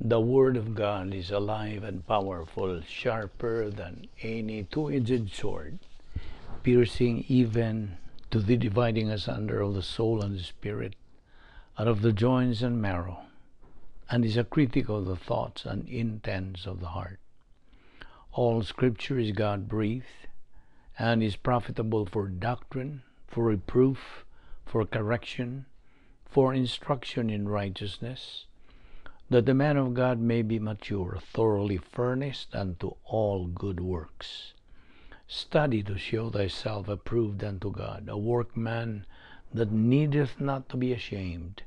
The Word of God is alive and powerful, sharper than any two-edged sword, piercing even to the dividing asunder of the soul and the spirit, and of the joints and marrow, and is a critic of the thoughts and intents of the heart. All Scripture is God-breathed, and is profitable for doctrine, for reproof, for correction, for instruction in righteousness, that the man of God may be mature, thoroughly furnished unto all good works. Study to show thyself approved unto God, a workman that needeth not to be ashamed,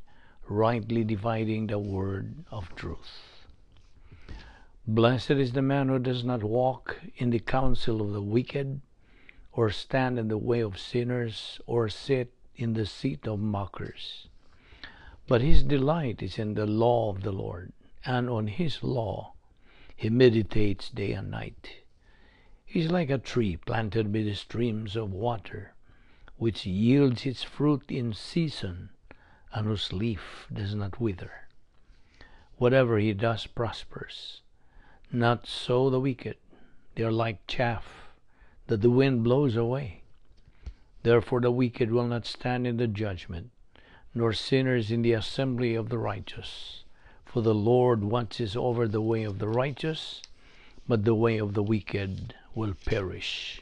rightly dividing the word of truth. Blessed is the man who does not walk in the counsel of the wicked, or stand in the way of sinners, or sit in the seat of mockers. But his delight is in the law of the Lord, and on his law he meditates day and night. He is like a tree planted by the streams of water, which yields its fruit in season, and whose leaf does not wither. Whatever he does prospers. Not so the wicked. They are like chaff that the wind blows away. Therefore the wicked will not stand in the judgment, nor sinners in the assembly of the righteous. For the Lord watches over the way of the righteous, but the way of the wicked will perish.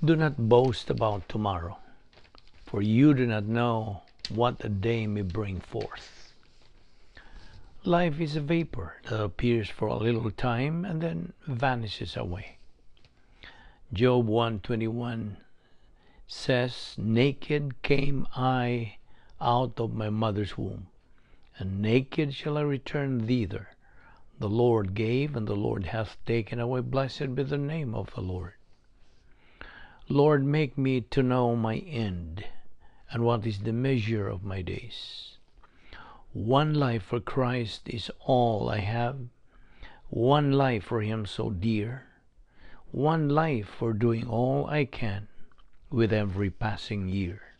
Do not boast about tomorrow, for you do not know what a day may bring forth. Life is a vapor that appears for a little time and then vanishes away. Job 1:21 says, "Naked came I out of my mother's womb, and naked shall I return thither. The Lord gave, and the Lord hath taken away. Blessed be the name of the Lord. Lord, make me to know my end, and what is the measure of my days. One life for Christ is all I have, one life for Him so dear, one life for doing all I can with every passing year."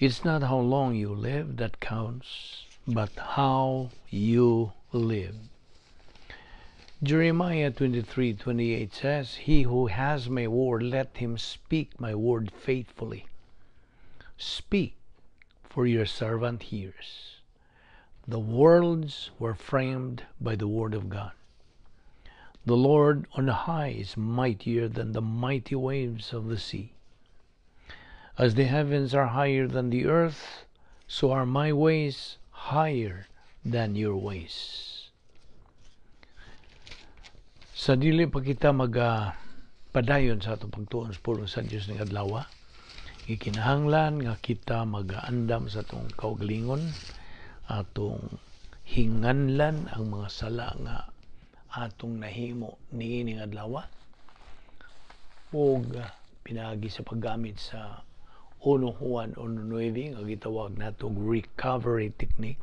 It's not how long you live that counts, but how you live. Jeremiah 23:28 says, "He who has my word, let him speak my word faithfully. Speak, for your servant hears." The worlds were framed by the word of God. The Lord on high is mightier than the mighty waves of the sea. As the heavens are higher than the earth, so are my ways higher than your ways. Sa dili pa kita magpadayon sa atong pagtuon sa pulong sa Dios ning adlaw, gikinahanglan nga kita magaandam sa atong kaugalingon, atong hinganlan ang mga sala nga atong nahimo niining adlaw ug pinaagi sa paggamit sa 1 Juan 1:9 nga gitawag natong recovery technique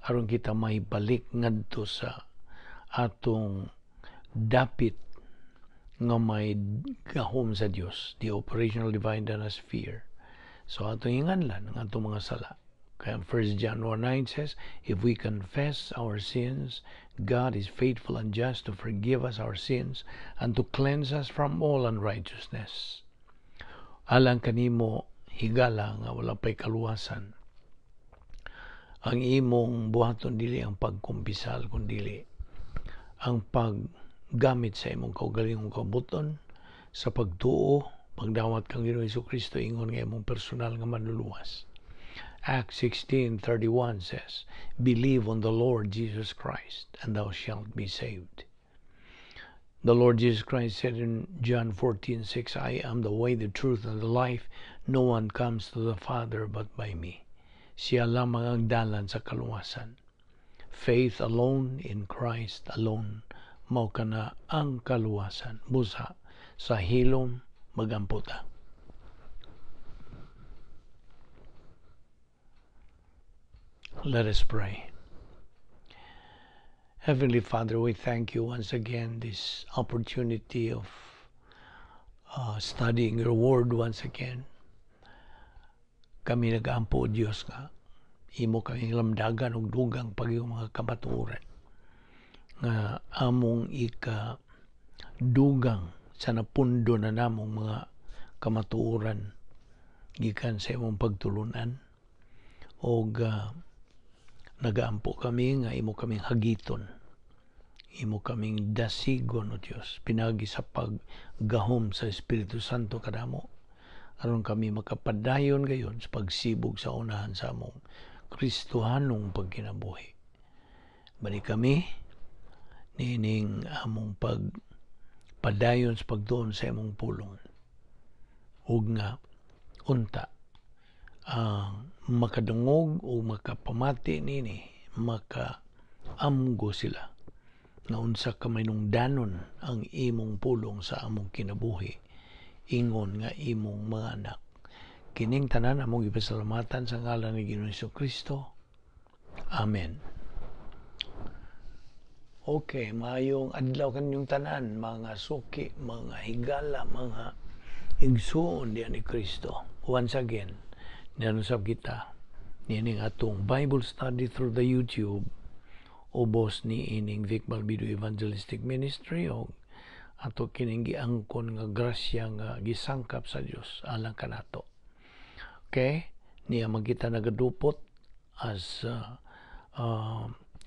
aron kita maibalik ngadto sa atong dapit nga may gahom sa Dios, the operational divine sphere. So atong hinganlan ang atong mga sala. Kaya 1 John 1:9 says, "If we confess our sins, God is faithful and just to forgive us our sins and to cleanse us from all unrighteousness." Alang kanimo, higala, nga wala pa'y kaluwasan, ang imong buhaton dili ang pagkumpisal, kundili ang paggamit sa imong kaugalingong kabubut-on sa pagtuo, pagdawat kang Ginoong Kristo ingon nga imong personal nga manluluwas. Acts 16:31 says, "Believe on the Lord Jesus Christ, and thou shalt be saved." The Lord Jesus Christ said in John 14:6, "I am the way, the truth, and the life. No one comes to the Father but by me." Siya lamang ang dalan sa kaluwasan. Faith alone in Christ alone, mao kana ang kaluwasan. Busa, sa hilom magampo ta. Let us pray. Heavenly Father, we thank you once again this opportunity of studying your word once again. Kami nag-ampo, Diyos, nga Imo kaming lamdagan og dugang pag mga kamatuoran nga among ika dugang sa napundo na namong mga kamatuoran gikan sa imong pagtulunan og nagaampo kami nga imo kaming hagiton, imo kaming dasigon, O Dios, pinagi sa paggahom sa Espiritu Santo kanamo aron kami makapadayon gayon sa pagsibog sa unahan sa among Kristohanong pagkinabuhi. Bani kami niining among pagpadayon sa pagtuon sa imong pulong ug nga unta ang makadungog o makapamati nini, makaamgo sila nga unsa ka mahinungdanon ang imong pulong sa among kinabuhi ingon nga imong mga anak. Kining tanan among gipasalamatan sa ngalan ni Ginoong Kristo. Amen. Okay, maayong adlaw kaninyong tanan, mga suki, mga higala, mga igsuon diha ni Kristo. Once again, nianusab kita niining atong Bible study through the YouTube ubos ni ining Vic Balbido Evangelistic Ministry o ato kining giangkon nga grasya nga gisangkap sa Dios alang kanato. Okay? Niya magkita nagadupot as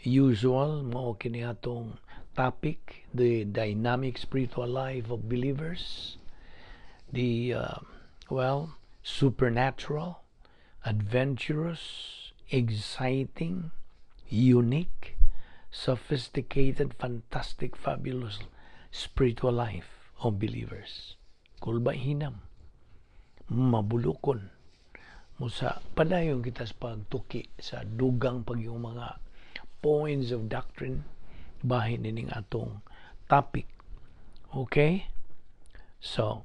usual. Mao kini atong topic, the dynamic spiritual life of believers, the well, supernatural, adventurous, exciting, unique, sophisticated, fantastic, fabulous spiritual life of believers. Kulba hinam, mabulukon mo sa padayon kita sa pagtuki sa dugang pag yung mga points of doctrine bahin nining atong topic. Okay? So,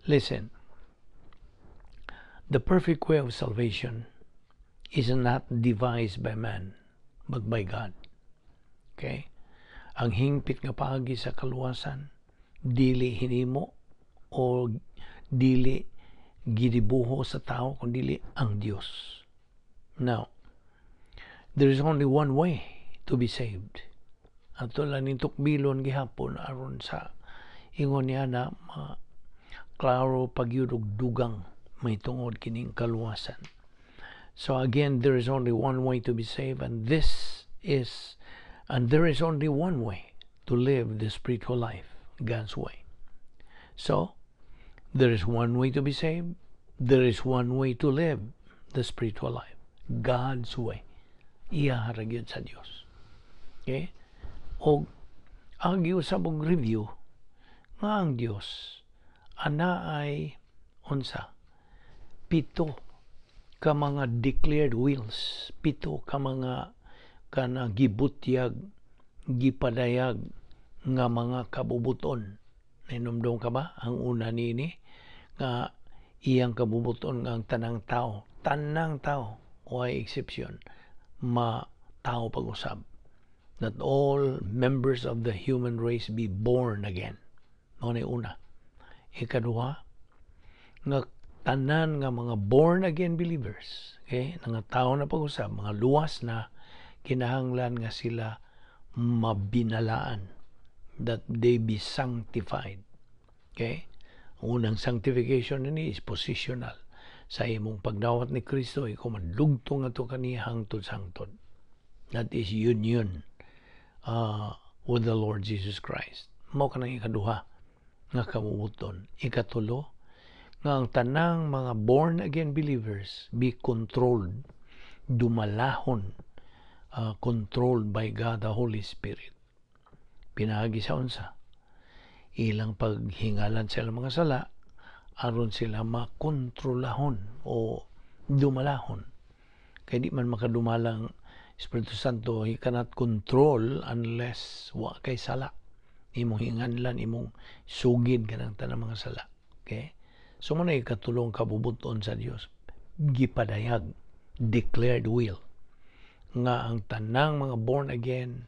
listen. The perfect way of salvation is not devised by man, but by God. Okay? Ang hingpit nga paagi sa kaluwasan, dili hinimo o dili gidibuho sa tao, kundi ang Dios. Now, there is only one way to be saved. Ato lang ning tukbilon gihapon aron sa ingon niya na ma klaro pagyud og dugang may tungod kining kaluwasan. So again, there is only one way to be saved, and there is only one way to live the spiritual life, God's way. So, there is one way to be saved, there is one way to live the spiritual life, God's way. Iya ra gyud sa Dios. Okay? Og agi usab og review nga ang Dios ana ay unsa, pito ka mga declared wills, pito ka mga kana gibutyag, gipadayag nga mga kabubuton. Nahinumdom ka ba? Ang una niini nga iyang kabubuton nga ang tanang tao, way exception, ma-tao pag-usab. That all members of the human race be born again. Mao na una. Ikaduha, nga tanan nga mga born again believers, okay, nga tao na pag-usab, mga luwas na, kinahanglan nga sila mabinalaan, that they be sanctified. Okay? Ang unang sanctification ni is positional. Sa imong pagdawat ni Kristo, ikaw madugtong ato kaniya hangtod sangtod. That is union with the Lord Jesus Christ. Mao kanang ikaduha nga kabubuton. Ikatulo, nga ang tanang mga born again believers be controlled, dumalahon, controlled by God the Holy Spirit. Pinaagi sa unsa? Ilang paghingalan sa ilang mga sala aron sila makontrolahon o dumalahon. Kay di man makadumalang Espiritu Santo, he cannot control unless wa kay sala. Imong hinganlan, imong sugid kanang tanang mga sala. Okay? So mao na ikatulong kabubuton sa Dios. Gipadayag, declared will nga ang tanang mga born again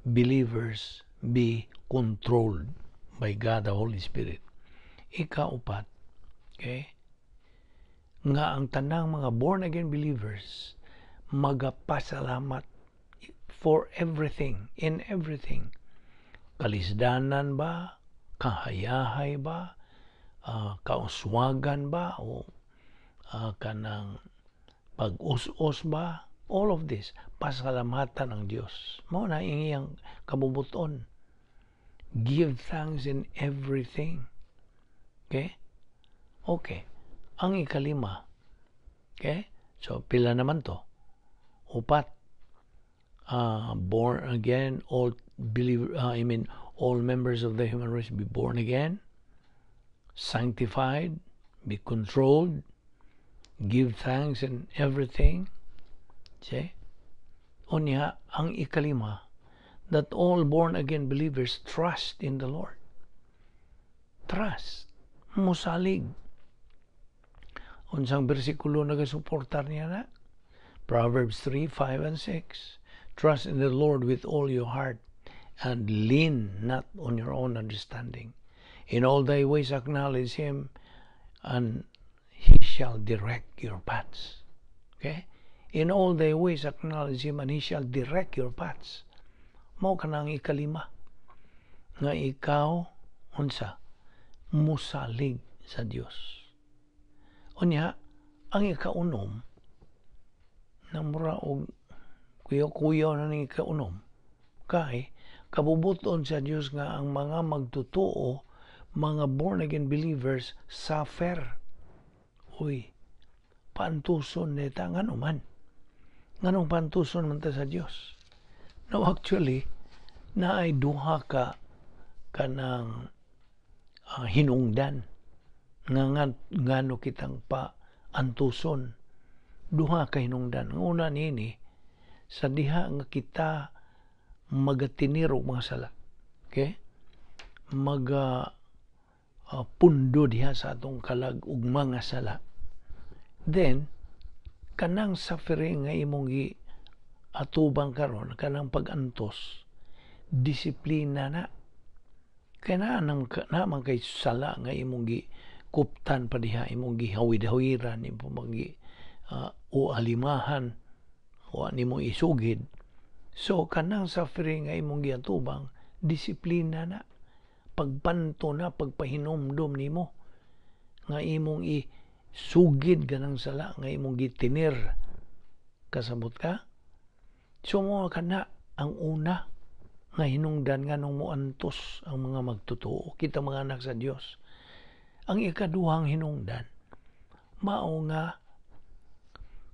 believers be controlled by God the Holy Spirit. Ikaupat, okay? Nga ang tanang mga born again believers Magapasalamat for everything, in everything. Kalisdanan ba? Kahayahay ba? Kauswagan ba? O kanang pag-us-us ba? All of this, pasalamatan ang Dios. Mao na iyang kabubuton. Give thanks in everything. Okay? Okay. Ang ikalima. Okay? So, pila naman to? Upat. Born again, all believe, I mean, all members of the human race be born again, sanctified, be controlled, give thanks in everything. See? Unya, ang ikalima, that all born again believers trust in the Lord. Trust. Musalig. Unsang bersikulo nagasuportar niya na? Proverbs 3, 5, and 6. "Trust in the Lord with all your heart and lean not on your own understanding. In all thy ways acknowledge Him and He shall direct your paths." Okay? "In all thy ways acknowledge Him and He shall direct your paths." Mao kanang ikalima nga ikaw unsa musalig sa Dios. Unya, ang ikaunom, namura og kuyaw-kuyaw na ning ikaunom, kay kabubuton sa Dios nga ang mga magtotoo, mga born again believers, suffer. Uy, paantuson nita, ngano man? Nganong paantuson man ta sa Dios? No, actually, naay duha ka kanang hinungdan nga ngano kitang pa antuson. Duha ka hinungdan. Ang una nini, sa diha nga kita magatinir og mga sala. Okay? Maga pundo diha sa atong kalag og mga sala. Then, kanang suffering nga imong gi atubang karon, kanang pag-antos, disiplina na. Kay naa nang naman kay sala nga imong gi kuptan pa diha, imong gihawid-hawiran, imong gi o alimahan, o nimo isugid. So kanang suffering nga imong giatubang, disiplina na, pagpanto na, pagpahinomdom nimo nga imong isugid ganang sala nga imong gitinir. Kasabot ka? So mo kana ang una nga hinungdan nganong moantos ang mga magtotoo, kita mga anak sa Dios. Ang ikaduhang hinungdan, mao nga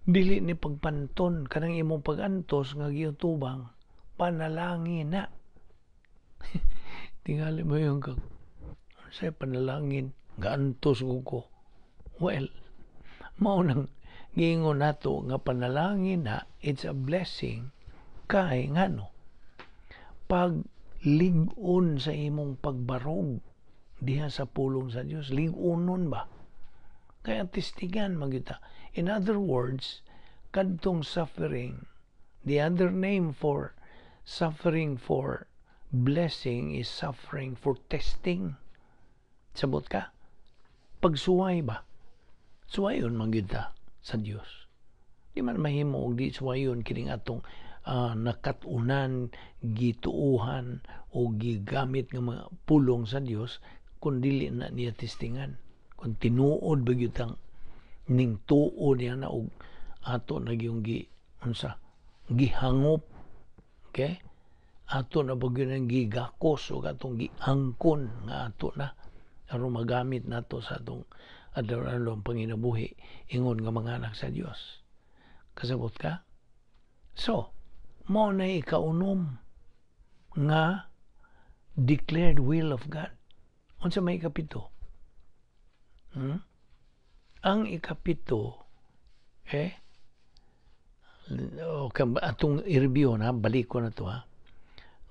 dili ni pagpanton kanang imong pagantos nga giutubang, panalangin na. Tingali mo yung kag sa panalangin, gaantos ko. Well, mao nang giingon nato nga panalangin na, it's a blessing, kay ngano, pag lig-on sa imong pagbarog diha sa pulong sa Dios, lig-onon ba kaya testigan magyuta. In other words, kadtong suffering, the other name for suffering for blessing is suffering for testing. Sabot ka? Pagsuway ba, suwayon man gyud ta sa Dios. Di man mahimo og di suwayon kining atong nakat-unan, gituuhan o gigamit nga mga pulong sa Dios kung dili na niya testingan. Kung tinuod ba gyud ang ning tuo niya na og ato na gyung gi unsa gihangop, okay, ato na ba gyud ang gigakos o atong giangkon nga ato na aron magamit nato sa atong adlaw-adlaw panginabuhi ingon nga mga anak sa Dios. Kasabot ka? So mao na ikaunom nga declared will of God. Unsa may ikapito? Ang ikapito, eh, okay, atong i-review na, balik ko na to ha,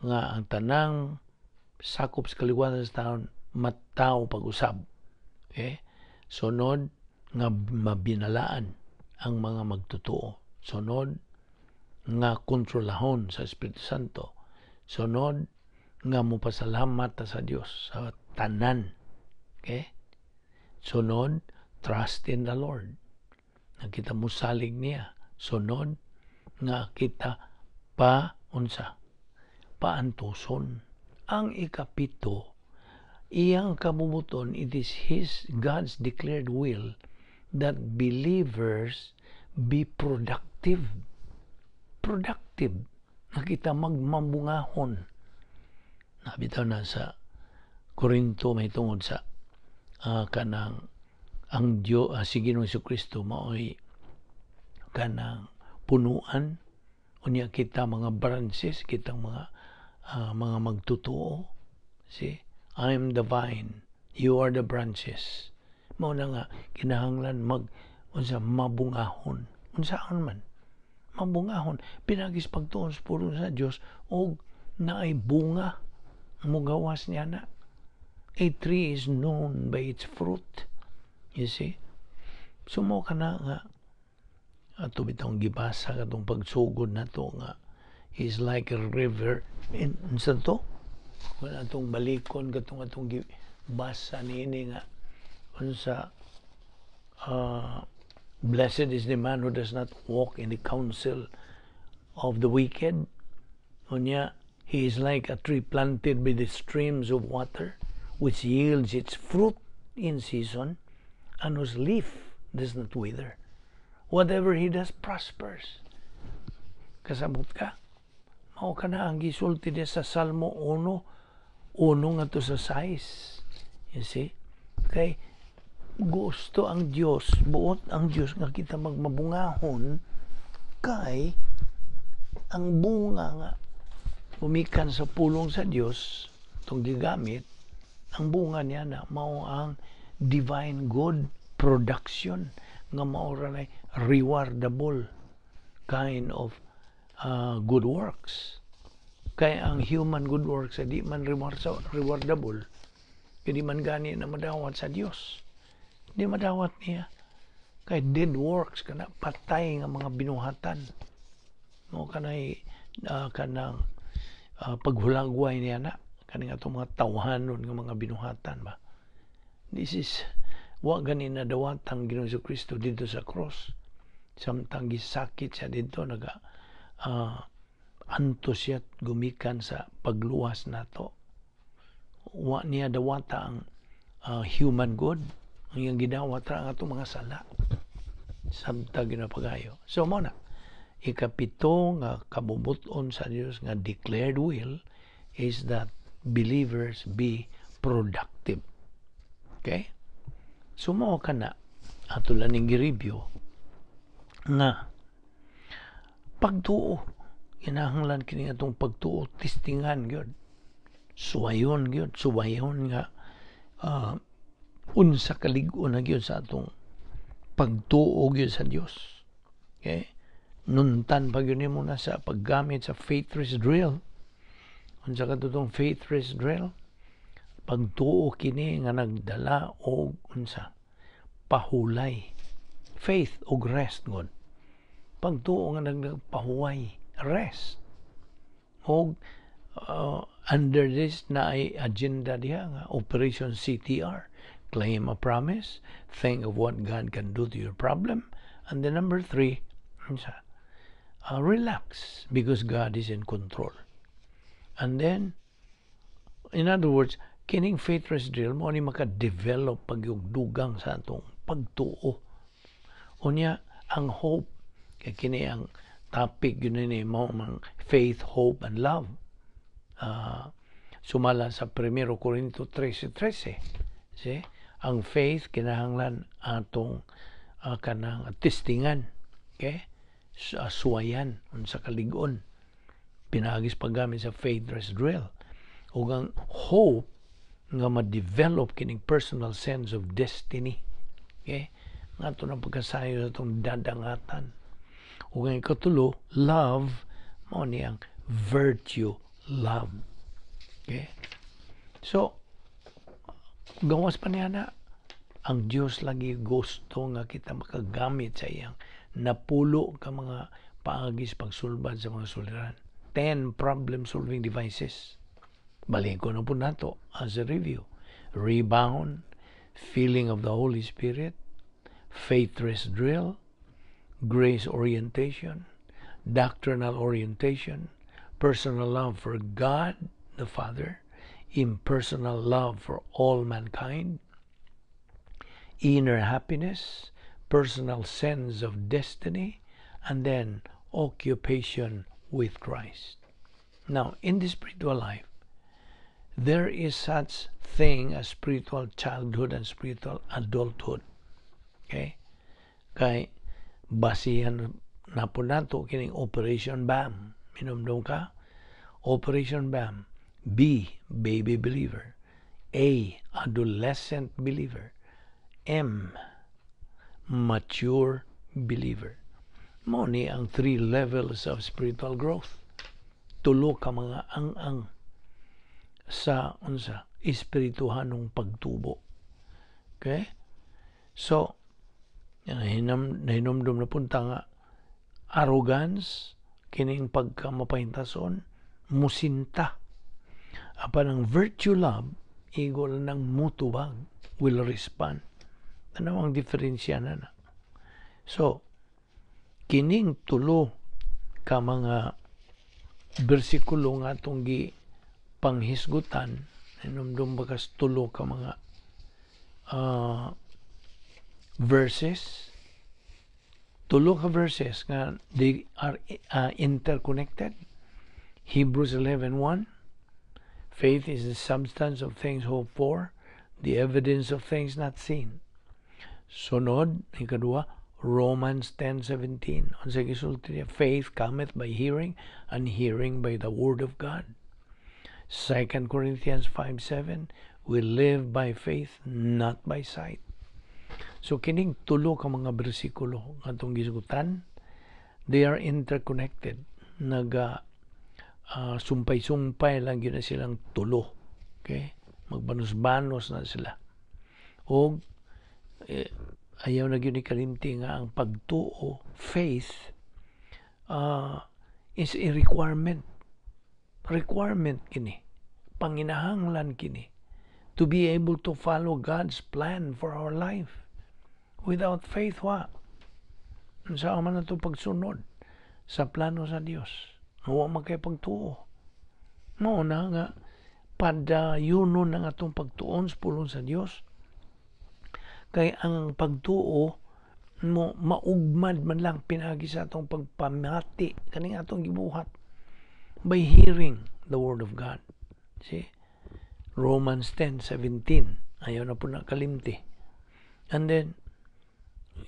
nga ang tanang sakop sa kaliwatan sa taon matawo pag-usab. Okay? Sunod, nga mabinalaan ang mga magtotoo. Sunod, nga kontrolahon sa Espiritu Santo. Sunod, nga mopasalamat ta sa Dios sa tanan. Okay? Sunod, trust in the Lord. Nga kita mosalig niya. Sunod, nga kita pa unsa paantuson. Ang ikapito, iyang kabubuton, it is His, God's declared will that believers be productive. Productive. Nga kita magmabungahon. Nabitaw na sa Korinto may tungod sa kanang ang Dios, si Ginoong Kristo maoy kanang punuan, unya kita mga branches, kitang mga magtutuo. See, "I am the vine, you are the branches." Mao na nga kinahanglan mag unsa, mabungahon. Unsaon man mabungahon? Pinaagi sa pagtuon sa pulong sa Dios og naay bunga mugawas niya na. A tree is known by its fruit, you see. So mao kana nga ato bitong gibasa katong pagsugod nato nga is like a river in unsa to. Kung atong balikon katong atong gibasa niini nga unsa, "Blessed is the man who does not walk in the counsel of the wicked." Unya, he is like a tree planted by the streams of water, which yields its fruit in season and whose leaf does not wither. Whatever he does prospers. Kasabot ka? Mao kana ang gisulti diya sa Salmo 1, 1 ngadto sa 6. You see? Kay gusto ang Dios, buot ang Dios nga kita magmabungahon kay ang bunga nga gumikan sa pulong sa Dios itong gigamit, ang bunga niya na mao ang divine good production nga mao ra nay rewardable kind of good works. Kay ang human good works di man rewardable, kay di man gani na madawat sa Dios, di madawat niya kay dead works kana, patay nga mga binuhatan mo kanay, kanang paghulagway niya na kaning atong mga tawhanon nga mga binuhatan ba. This is wa gani na dawatan Ginoong Kristo didto sa cross. Samtang gisakit siya didto, naga antos siya gumikan sa pagluwas nato, wa niya dawata ang human good. Ang iyang gidawat ra ang atong mga sala samtang ginapagayo. So mao na ikapito nga kabubuton sa Dios nga declared will is that believers be productive. Okay? So mao kana ato lang ning gi-review nga pagtuo, kinahanglan kini atong pagtuo testingan gyud, suwayon gyud, suwayon nga unsa kalig-on na gyud sa atong pagtuo gyud sa Dios. Okay? Nuntan pa gyud nimo na sa paggamit sa faith rest drill. Unsa katong faith rest drill? Pagtuo kini nga nagdala og unsa, pahulay. Faith og rest gud. Pagtuo nga nagpahuway, rest. Og under this na ay agenda diha nga Operation CTR. Claim a promise, think of what God can do to your problem, and then number three, unsa? Relax because God is in control. And then, in other words, kining faith rest drill mao ni maka-develop pag dugang sa atong pagtuo. Unya, ang hope, kay kini ang topic yun ni mao mang faith, hope, and love. Sumala sa 1 Corinto 13:13. See? Ang faith kinahanglan atong kanang testingan. Okay? Suwayan unsa kalig-on pinaagi sa paggamit sa faith rest drill. Ug ang hope nga ma-develop kining personal sense of destiny. Okay? Nga ato nang pagkasayo sa atong dadangatan. Ug ang ikatulo, love, mao ni ang virtue love. Okay? So, gawas pa niya na, ang Dios lagi gusto nga kita makagamit sa iyang napulo ka mga paagi sa pagsulbad sa mga suliran. 10 problem-solving devices. Balikon na po nato as a review. Rebound, feeling of the Holy Spirit, faith rest drill, grace orientation, Doctrinal orientation, personal love for God the Father, impersonal love for all mankind, inner happiness, personal sense of destiny, and then occupation with Christ. Now, in the spiritual life, there is such thing as spiritual childhood and spiritual adulthood. Okay? Kay basihan na po nato kining Operation BAM. Hinumdom ka? Operation BAM. B, baby believer. A, adolescent believer. M, mature believer. Mao ni ang three levels of spiritual growth. Tulo ka mga ang-ang sa unsa espirituhanong pagtubo. Okay? So, nahinumdum na punta nga arrogance, kining pagkamapahintason, musinta. Apan ang virtue love, igo lang ng mutubag, will respond. Ano ang diferensya na na? So, kining tulo ka mga bersikulo nga atong gi panghisgutan, hinumdum ba kas tulo ka mga verses, tulo ka verses nga they are interconnected. Hebrews 11:1, "Faith is the substance of things hoped for, the evidence of things not seen." Sunod, ikaduha, Romans 10:17. Unsa gisulti niya? "Faith cometh by hearing, and hearing by the word of God." 2 Corinthians 5:7, "We live by faith, not by sight." So kining tulo ka mga bersikulo nga atong gisgutan, they are interconnected. Naga sumpay-sumpay lang gyud na silang tulo. Okay? Magbanos-banos na sila. Og ayaw na gyud ni kalimti nga ang pagtuo, faith, is a requirement. Requirement kini. Panginahanglan kini to be able to follow God's plan for our life. Without faith, wa. Unsa man nato pagsunod sa plano sa Dios? Wa man kay pagtuo. Mao na nga padayunon ang atong pagtuon sa pulong sa Dios. Kay ang pagtuo mo maugmad man lang pinaagi sa atong pagpamati kaning atong gibuhat by hearing the word of God. See? Romans 10:17. Ayaw na po na kalimti. And then,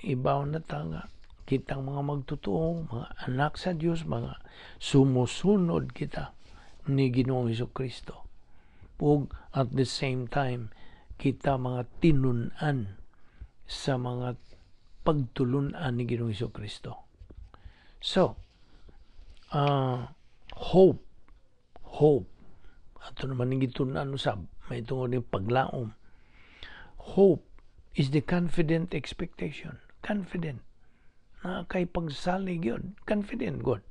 ibaw na ta nga kitang mga magtotoo, mga anak sa Dios, mga sumusunod kita ni Ginoong Kristo. Ug at the same time, kita mga tinun-an sa mga pagtulunan ni Ginoong Kristo. So, hope, hope, ato naman ning gitun-an usab, may tungod ning paglaom. Hope is the confident expectation. Confident. Na kay pagsalig yun. Confident gud.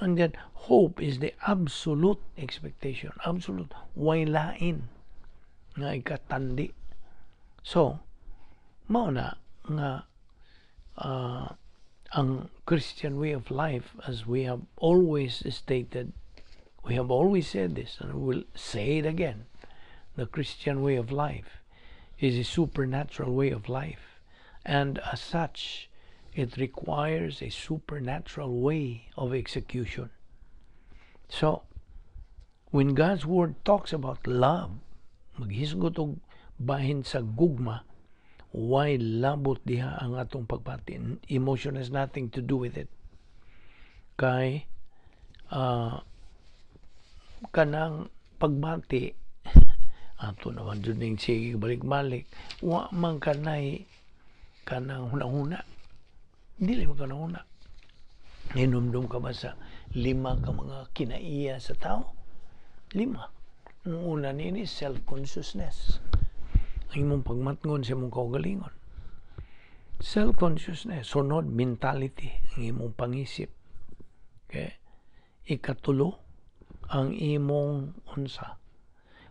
And then, hope is the absolute expectation. Absolute. Way lain nga ikatandi. So, mao na nga ang Christian way of life, as we have always stated, we have always said this, and we will say it again, the Christian way of life is a supernatural way of life. And as such, it requires a supernatural way of execution. So, when God's word talks about love, maghisgot og bahin sa gugma, way labot diha ang atong pagbati? Emotion has nothing to do with it. Kay kanang pagbati ato naman jud ning sige balik-balik, wa man kanay kanang hunahuna, dili man kanang huna. Hinumdum ka ba sa lima ka mga kinaiya sa tao? Lima. Ang una nini, self-consciousness, ang imong pagmatngon sa imong kaugalingon, self-consciousness. Sunod, mentality, ang imong pangisip. Okay? Ikatulo, ang imong unsa,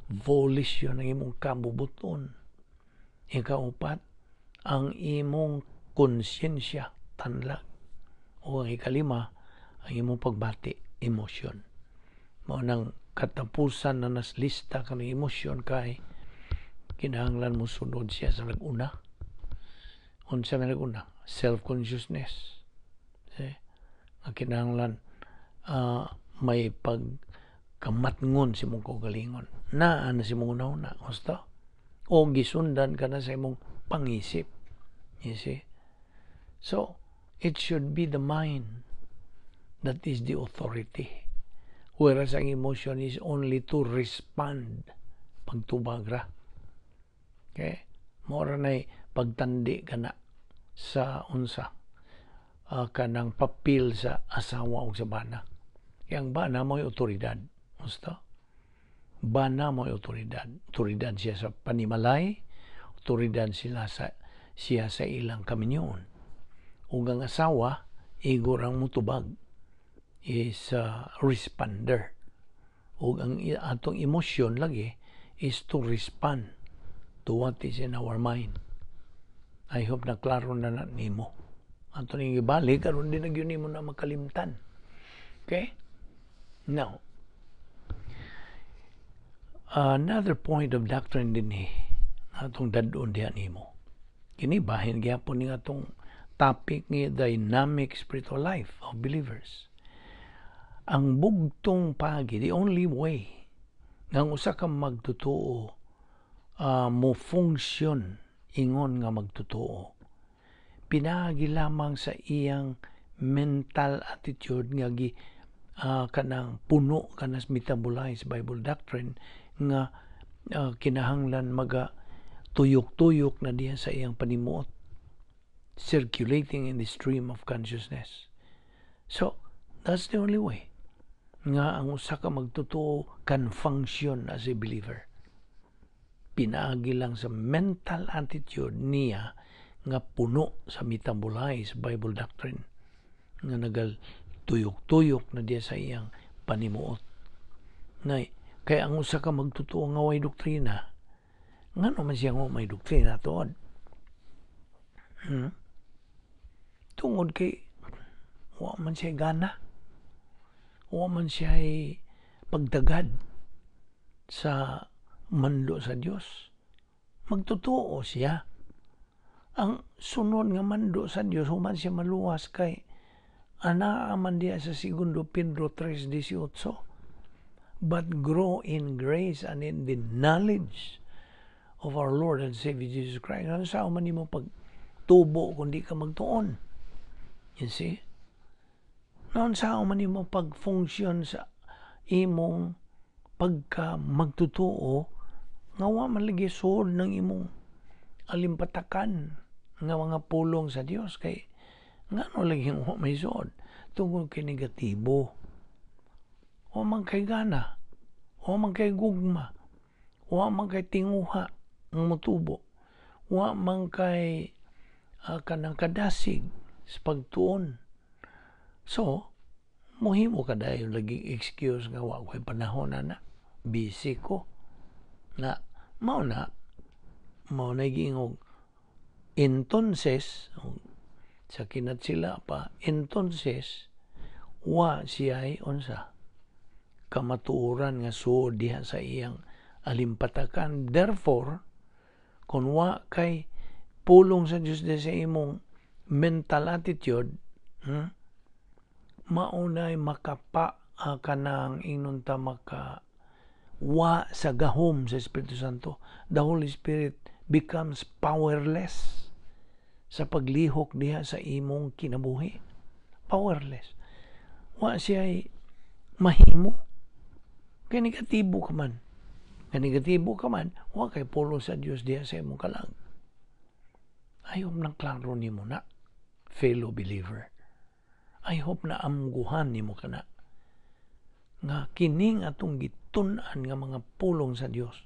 volition, ang imong kabubuton. Ikaupat, ang imong konsyensya, tanlag. O ang ikalima, Ang imong pagbati, emotion. Mao nang katapusan na nas lista kanang emosyon kay kinahanglan mo sunod siya sa nag-una. Unsa man nag-una? Self-consciousness. See? Ang kinahanglan may pagkamatngon sa imong kaugalingon. Naa na sa imong una-una. Gusto? O gisundan ka na sa imong pangisip. You see? So, it should be the mind that is the authority. Whereas ang emotion is only to respond. Pagtubag ra. Okay? Mora na pagtandi ka na sa unsa kanang papel sa asawa o sa bana. Kaya ang bana mo'y otoridad. Gusto? Bana mo'y otoridad. Otoridad siya sa panimalay, otoridad sila sa siya sa ilang kaminyoon. Ug ang asawa, igor ang mutubag, is responder. Ug ang atong emosyon lagi is to respond to what is in our mind. I hope na klaro na na nimo. Ato ning ibalik aron di na gyud nimo na makalimtan. Okay? Now, another point of doctrine dinhi atong dad-on diha nimo. Kini bahin gyapon ni atong topic ni dynamic spiritual life of believers. Ang bugtong pagi, the only way nga ang usa ka magtotoo mo function ingon nga magtotoo, pinaagi lamang sa iyang mental attitude nga gi kanang puno kanas metabolized Bible doctrine nga kinahanglan maga tuyok-tuyok na diya sa iyang panimuot, circulating in the stream of consciousness. So that's the only way nga ang usa ka magtotoo can function as a believer, pinaagi lang sa mental attitude niya nga puno sa metabolized Bible doctrine nga nagal tuyok-tuyok na diya sa iyang panimuot. Nay, kaya ang usa ka magtotoo nga way doktrina, ngano man siya nga may doktrina tuod? Tungod kay wa man siya gana. Wa man siya pagdagad sa mando sa Dios. Magtotoo siya. Ang sunod nga mando sa Dios, human siya maluwas kay anaa man diya sa Segundo Pedro 3:18. "But grow in grace and in the knowledge of our Lord and Savior Jesus Christ." Ano sa man nimo pagtubo kung di ka magtuon? You see? Noon sa man nimo pag-function sa imong pagka magtotoo nga wa man lagi suod ng imong alimpatakan nga mga pulong sa Dios? Kay ngano lagi wa may suod? Tungod kay negatibo. Wa man kay gana, wa man kay gugma, wa man kay tinguha ng motubo, wa man kay kanang kadasig sa pagtuon. So muhimo ka dayon lagi excuse nga wa ko'y panahon na, busy ko na. Mao na giingog entonces sa kinat sila pa, entonces wa siya unsa kamatuoran nga suod diha sa iyang alimpatakan. Therefore, kung wa kay pulong sa Dios sa imong mental attitude, maunay makapa kanang ingnon ta maka wa sa gahom sa Espiritu Santo. The Holy Spirit becomes powerless sa paglihok diha sa imong kinabuhi. Powerless. Wa siya mahimo. Kay negatibo ka man. Kay negatibo ka man, wa kay pulong sa Dios diha sa imong kalag. I hope nang klaro nimo na, fellow believer. I hope na amguhan nimo kana nga kining atong gitun-an nga mga pulong sa Dios,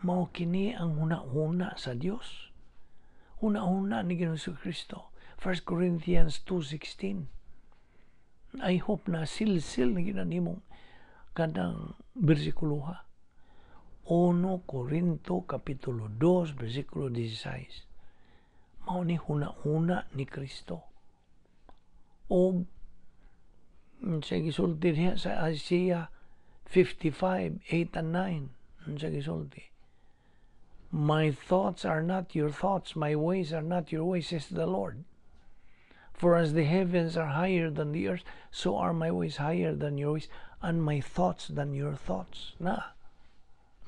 mao kini ang huna-huna sa Dios, huna-huna ni Ginoong Kristo. 1 Corinthians 2:16. I hope na silsil na ginanimong kanang bersikulo ha. 1 Corinto kapitulo 2 bersikulo 16. Mao ni huna-huna ni Kristo. O Sa gisulti diha sa Isaiah 55, 8 and 9. Sa gisulti: "My thoughts are not your thoughts, my ways are not your ways, says the Lord. For as the heavens are higher than the earth, so are my ways higher than your ways, and my thoughts than your thoughts." Na,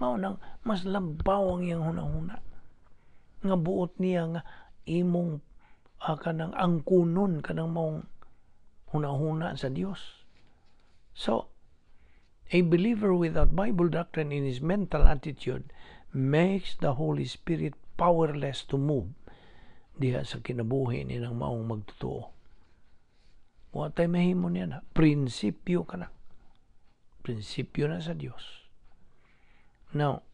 mao nang mas labaw ang iyang hunahuna. Nga buot niya nga imong kanang angkunon kanang maong hunahuna sa Dios. So, a believer without Bible doctrine in his mental attitude makes the Holy Spirit powerless to move diha sa kinabuhi ni ng maong magtotoo. Wa tay mahimo niya na. Prinsipyo ka na. Prinsipyo na sa Dios. Now,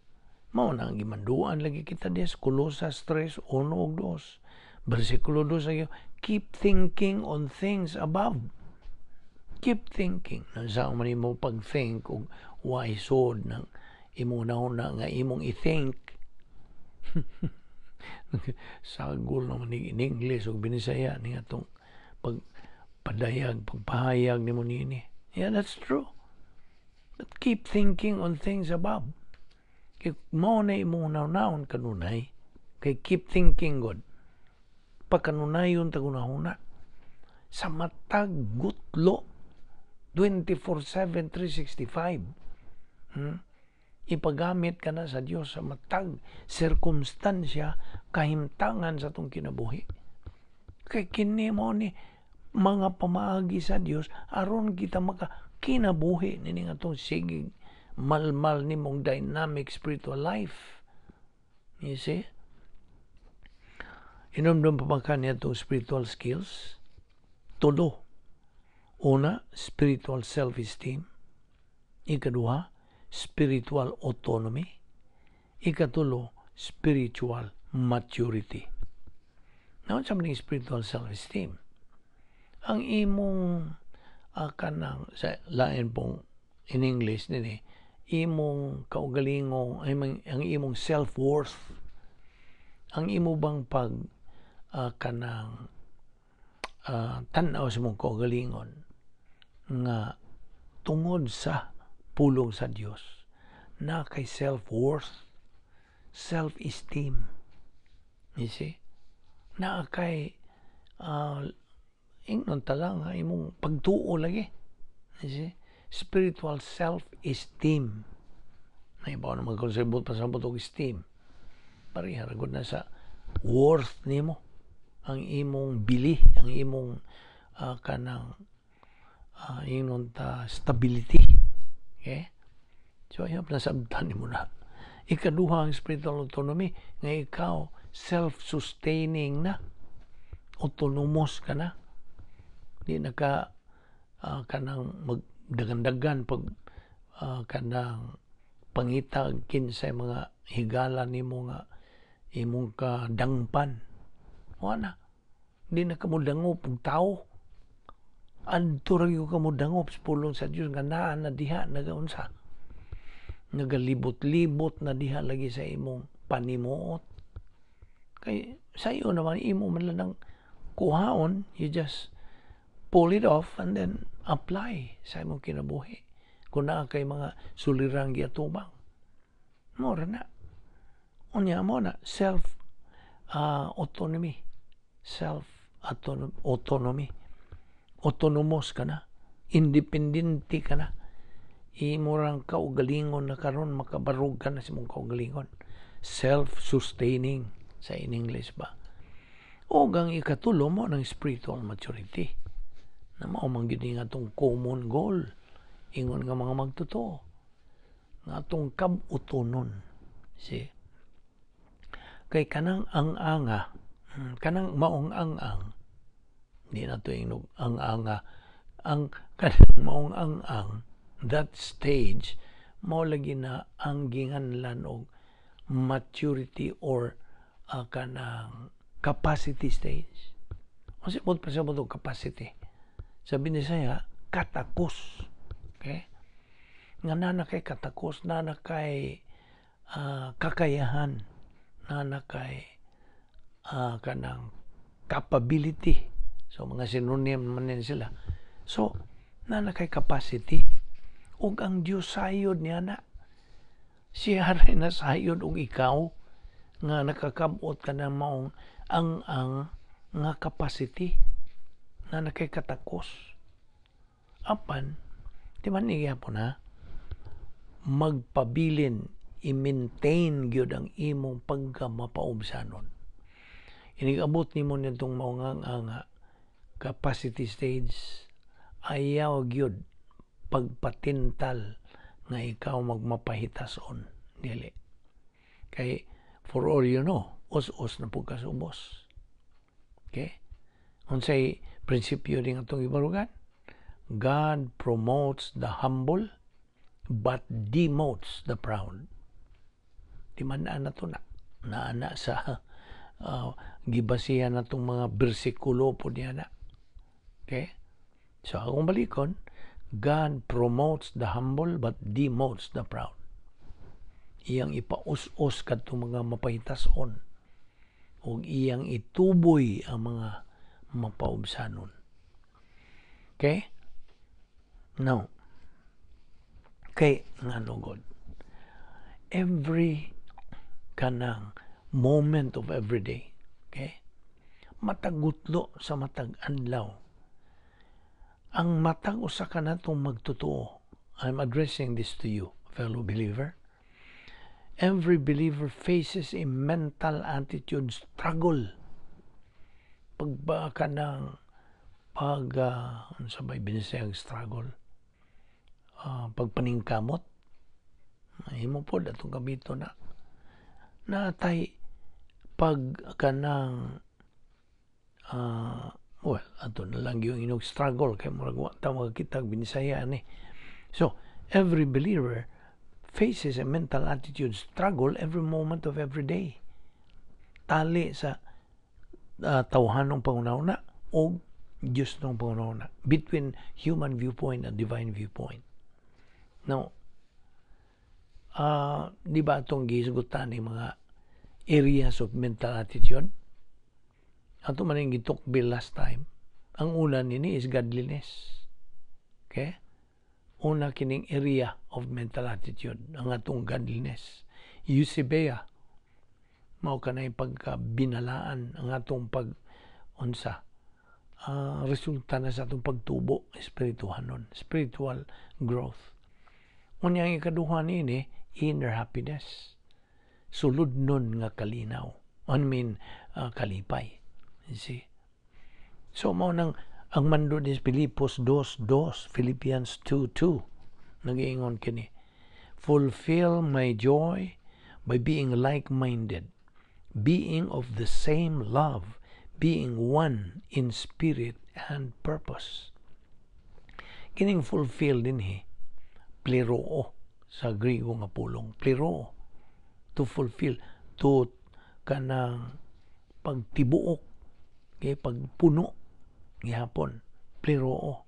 mao na ang gimanduan lagi kita diha sa Colosas 3, 1 ug 2. Versikulo 2 sa, "Keep thinking on things above." Keep thinking. Sa man imo pag-think og way sod ng imong nauna nga imong i-think. Sagol naman in English ug Binisaya ni atong pag padayag, pagpahayag nimo niini. Yeah, that's true. But keep thinking on things above. Kay mao na imong naon kanunay. Kay keep thinking God. Pagkanunayon tagunahuna. Sa matag gutlo 24/7 365. Ipagamit ka na sa Dios sa matag sirkumstansya, kahimtangan sa atong kinabuhi. Kay kini mo ni mga pamaagi sa Dios aron kita maka kinabuhi nining atong sigig malmal nimong dynamic spiritual life. You see? Inomdom pa man ka niya itong spiritual skills? Tulo. Una, spiritual self-esteem. Ikaduha, spiritual autonomy. Ikatulo, spiritual maturity. Now, sa maning spiritual self-esteem, ang imong kanang sa lain pong in English nini, imong kaugalingong ay ang imong self-worth, ang imo bang pag kanang tan-aw sa imong kaugalingon nga tungod sa pulong sa Dios na kay self-worth, self-esteem. You see? Na kay ingnon ta lang nga imong pagtuo lagi. You see? Spiritual self-esteem. Naibaw naman kung sa pa sa og esteem. Pareha ra gud na sa worth nimo, ang imong bili, ang imong kanang ingnon ta stability. Okay? So, ayun, nasabtan nimo na. Ikaduha, ang spiritual autonomy, nga ikaw self-sustaining na. Autonomous ka na. Di na ka kanang magdagandagan pag kanang pangitag kinsay mga higala nimo nga imong kadangpan. Wala. Di na ka mo dangop og tao. Adto ra gyud ka mo dangop sa pulong sa Dios nga naa na diha nagaunsa. Nagalibot-libot na diha lagi sa imong panimuot. Kay sa iyo naman, imo man lang ng kuhaon, you just pull it off and then apply sa imong kinabuhi. Kung naa kay mga sulirang giatubang. Mora na. Unya mo na self autonomy. Self autonomy. Autonomous ka na. Independente ka na. Imo rang kaugalingon na karon makabarog ka na sa imong kaugalingon. Self-sustaining sa in English ba. O ang ikatulo mo ng spiritual maturity. Na mao man gyud nga atong common goal ingon nga mga magtotoo nga atong kab-utonon. See? Kay kanang ang-anga, kanang maong ang-ang, di na to ingnog ang-anga, ang kanang maong ang-ang, that stage, mao lagi na ang ginganlan og maturity or kanang capacity stage. Unsa mo pa sa mo capacity? Sa Binisaya, katakos. Okay? Nga nana kay katakos, nana kay kakayahan, nana kay kanang capability. So mga synonym man din sila. So, Na na kay capacity. Ug ang Dios sayod niya na. Siya rin na sayod og ikaw nga nakakabot ka na maong ang nga capacity na nakay katakos. Apan, di man niya po na, magpabilin, i-maintain gyud ang imong pagkamapaubsanon. Inigabot nimo nitong mao nga capacity stage, ayaw gyud pagpatintal nga ikaw magmapahitason. Dili. Kay for all you know, us-us na pud ka ubos. Okay? Unsay prinsipyo ding atong ibarugan? God promotes the humble but demotes the proud. Di man na to na. Naana sa gibasihan natong mga bersikulo po niya na. Okay? So, akong balikon, God promotes the humble but demotes the proud. Iyang ipaus-us kadtong mga mapahitason ug iyang ituboy ang mga mapaubsanon. Okay? Now, kay ngano god? Every kanang moment of every day, okay? Matagutlo sa matag adlaw. Ang matag usa ka natong magtotoo, I'm addressing this to you, fellow believer. Every believer faces a mental attitude struggle. Pagba ka ng pag sa may Binisayang struggle, pagpaningkamot, himo pod atong gamiton na natay pag kanang well, ato na lang yung inog struggle kay murag wa ta makakita Binisaya ani. So, every believer faces a mental attitude struggle every moment of every day. Tali sa tawhanong panghunahuna o Diyos ng panghunahuna, between human viewpoint and divine viewpoint. Now, di ba itong gihisgutan ni mga areas of mental attitude? Ato man yung gitukbil last time. Ang una nini is godliness. Okay? Una kining area of mental attitude, ang atong godliness. Eusebeia. Mao kanay pagka binalaan ang atong pag unsa resulta na sa atong pagtubo espirituhanon, spiritual growth. Unya ang ikaduha niini, inner happiness. Suludnon nga kalinaw. I mean, kalipay. You see? So, mao nang ang mando ni Filipos 2.2, Philippians 2.2, nagiingon kini, "Fulfill my joy by being like-minded, being of the same love, being one in spirit and purpose." Kining fulfill dinhi, pleroo sa Griego nga pulong, pleroo, to fulfill, to kanang pagtibuok, kay pagpuno gihapon, pleroo.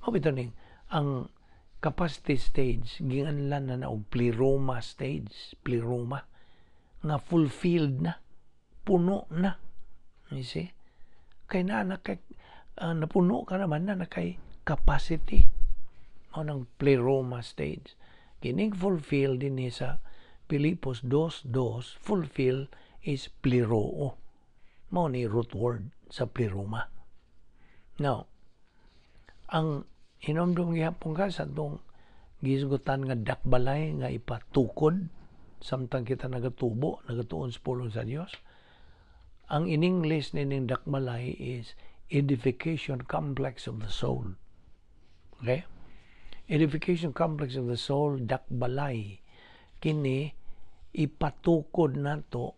Mao bitaw ning ang capacity stage ginganlan na na og pleroma stage, pleroma nga fulfilled na, puno na. You see? Kay na kay napuno ka naman na, na kay capacity. Mao nang pleroma stage. Kining fulfill dinhi sa Pilipos 2.2, fulfill is pleroo. Mao ni root word sa pleroma. Now, ang hinomdom gihapon ka sa atong gihisgutan nga dakbalay nga ipatukod samtang kita nagatubo, nagatuon sa pulong sa Dios. Ang in English nining dakbalay is edification complex of the soul. Okay? Edification complex of the soul, dakbalay. Kini ipatukod nato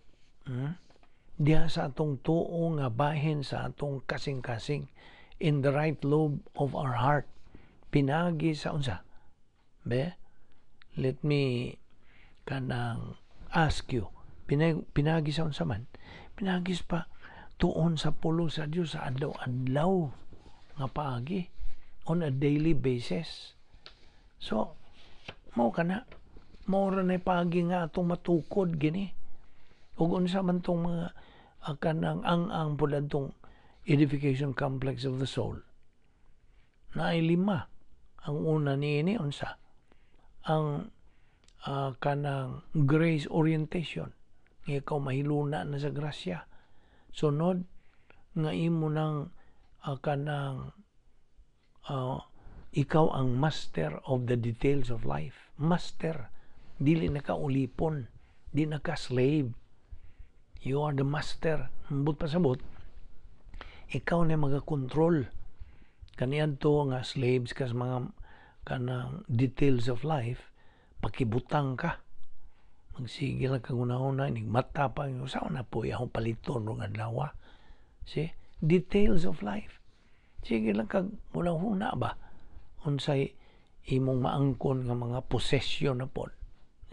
diha sa atong tuo nga bahin sa atong kasing-kasing, in the right lobe of our heart, pinagi sa unsa? Be, let me kanang ask you, pinagi sa unsa man? Pinagi pa tuon sa pulong sa Dios sa adlaw-adlaw nga paagi, on a daily basis. So mao kana, mao ra na paagi nga atong matukod gini. Ug unsa man tong mga kanang ang pud atong edification complex of the soul? Naay lima. Ang una niini, unsa? Ang kanang grace orientation. Nga ikaw mahiluna na sa grasya. Sunod, nga imo nang kanang ikaw ang master of the details of life. Master. Dili na ka ulipon. Di na ka slave. You are the master. Ambot pasabot, ikaw na magakontrol. Kaniadto nga slaves ka sa mga kanang details of life, pakibutang ka. Magsige lang kag una-una, inig mata pa, sa na po, akong paliton rong adlaw. See? Details of life. Sige lang kag huna ba? Unsay imong maangkon nga mga possession na pod.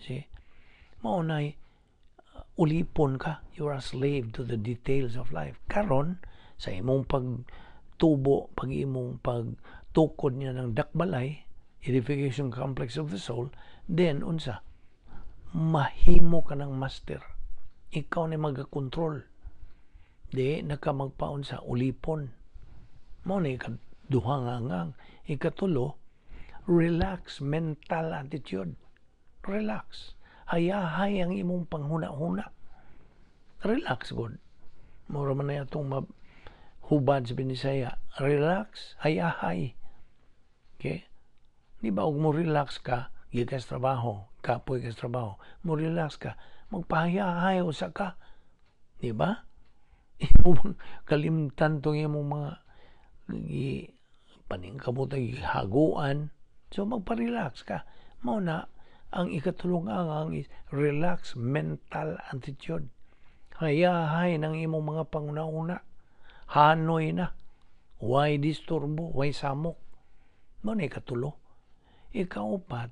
See? Mao nay ulipon ka. You are a slave to the details of life. Karon sa imong pagtubo, pag imong pagtukod niya ng dakbalay, edification complex of the soul, then unsa? Mahimo ka ng master. Ikaw na magakontrol. Di na ka magpaunsa, ulipon. Mao na ikaduha nga ang ikatulo, relax mental attitude. Relax. Hayahay ang imong panghuna-huna. Relax god. Mura man na atong hubad sa Binisaya. Relax, hayahay. Okay? Di ba og mo relax ka, gikan sa trabaho, kapoy ka sa trabaho, mo relax ka, magpahayahay usa ka. Di ba? Imo bang kalimtan tong imong mga gi paningkamot, haguan. So magpa-relax ka. Mao na ang ikatulong ang is relax mental attitude. Hayahay ng imong mga panguna-una. Hanoy na. Way disturbo, way samok. Mao na ikatulo. Ikaupat,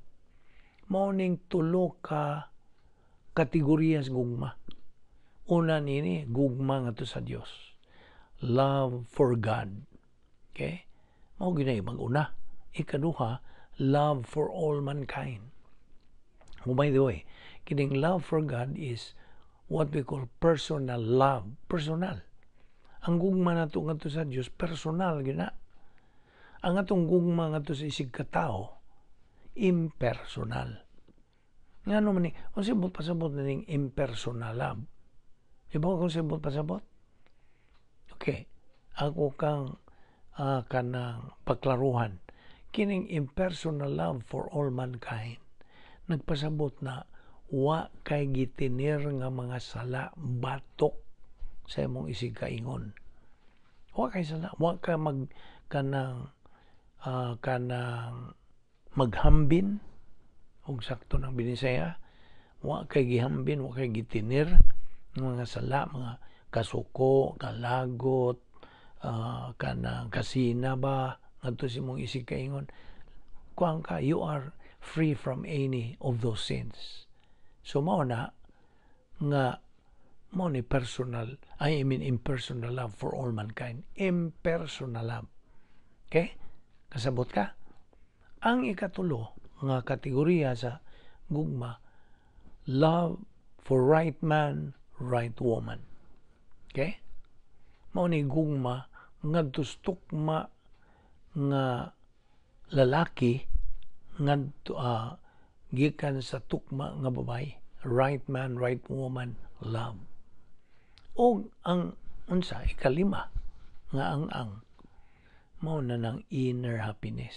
mao ning tulo ka kategoriyas gugma. Una nini, gugma ngadto sa Dios. Love for God. Okay? Mao gyud mag-una. Ikaduha, love for all mankind. Oh, by the way, kining love for God is what we call personal love. Personal. Ang gugma nato ngadto sa Dios, personal gyud na. Ang atong gugma ngadto sa isig katao, impersonal. Ngano man ni, unsa buot pasabot na ning impersonal love? Iba kung sa buot pasabot? Okay. Ako kang kanang paklaruhan. Kining impersonal love for all mankind, nagpasabot na wa kay gitinir nga mga sala batok sa imong isig kaingon. Wa kay sala, wa ka mag kanang kanang maghambin og sakto ng Binisaya, wa kay gihambin, wa kay gitinir ng mga sala, mga kasuko, kalagot, kanang kasina ba ngadto sa imong isig kaingon. Kuan ka, you are free from any of those sins. So mao na nga mao ni personal, I mean impersonal love for all mankind. Impersonal love. Okay? Kasabot ka? Ang ikatulo nga kategorya sa gugma, love for right man, right woman. Okay? Mao ni gugma ngadto sa tukma nga lalaki ngadto gikan sa tukma nga babae. Right man, right woman, love. O ang unsa ikalima nga ang mao na ng inner happiness.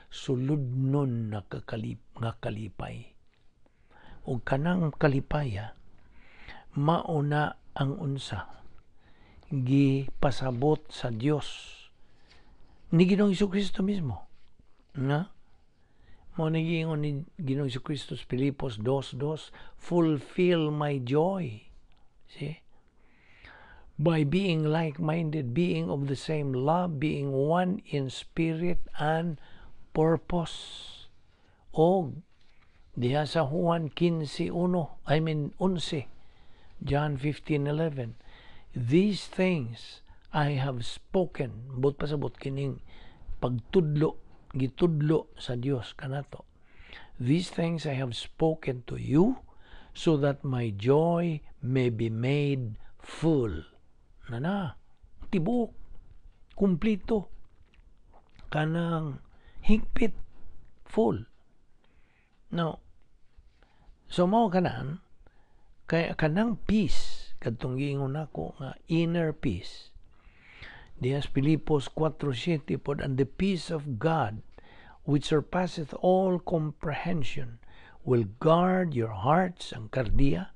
Suludnon na kakalip, nga kalipay. O kanang kalipaya, mao na ang unsa gipasabot sa Dios ni Ginoong Kristo mismo. Nga? Mao ni giingon ni Ginoong Kristo sa Filipos 2:2, "Fulfill my joy." See? By being like-minded, being of the same love, being one in spirit and purpose. O diha sa Juan 15:1, I mean 11, John 15:11, "These things I have spoken," but pasabot kining pagtudlo, gitudlo sa Dios kanato. "These things I have spoken to you so that my joy may be made full." Na na, tibok, kumplito. Kanang higpit, full. Now, so mao kanan kay kanang peace kadtong giingon nako nga inner peace diha sa Filipos 4:7 pod, "And the peace of God, which surpasseth all comprehension, will guard your hearts," ang kardia,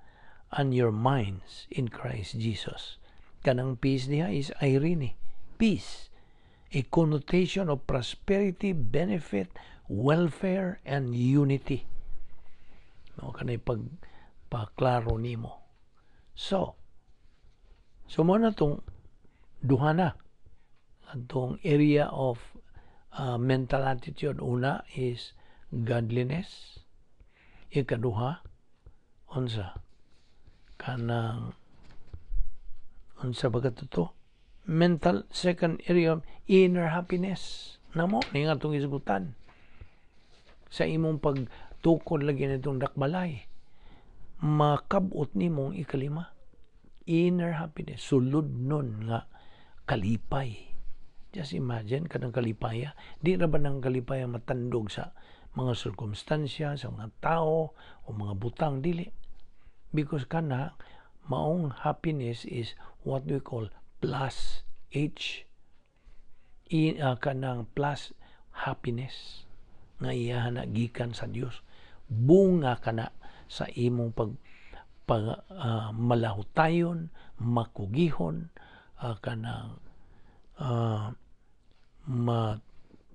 "and your minds in Christ Jesus." Kanang peace diha is eirene. Peace, a connotation of prosperity, benefit, welfare, and unity. No, kanay pag paklaro nimo. So mao na tong duha na atong area of mental attitude. Una is godliness. Ikaduha, unsa? Kanang unsa ba to? Mental, second area of inner happiness. Namo ni nga atong isgutan sa imong pagtukod lagi nitong dakbalay, makabot nimong ikalima, inner happiness, sulod nun nga kalipay. Just imagine kanang kalipaya. Di ra ba nang kalipaya matandog sa mga sirkumstansya, sa mga tao o mga butang? Dili, because kana maong happiness is what we call plus H in, kanang plus happiness nga iya na gikan sa Dios, bunga kana sa imong pag malahutayon, makugihon, kanang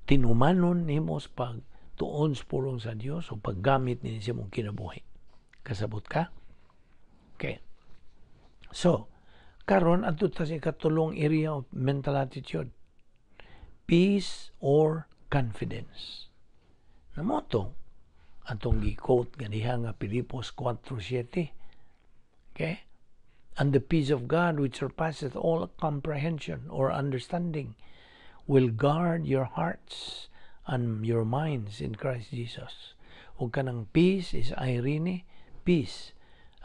matinumanon nimo sa pagtuon sa pulong sa Dios o paggamit ni sa imong kinabuhi. Kasabot ka? Okay. So, karon adto ta sa ikatulong area of mental attitude. Peace or confidence. Namo to atong gi-quote ganiha nga Filipos 4:7. Okay? "And the peace of God, which surpasseth all comprehension or understanding, will guard your hearts and your minds in Christ Jesus." Ug kanang peace is eirene, peace.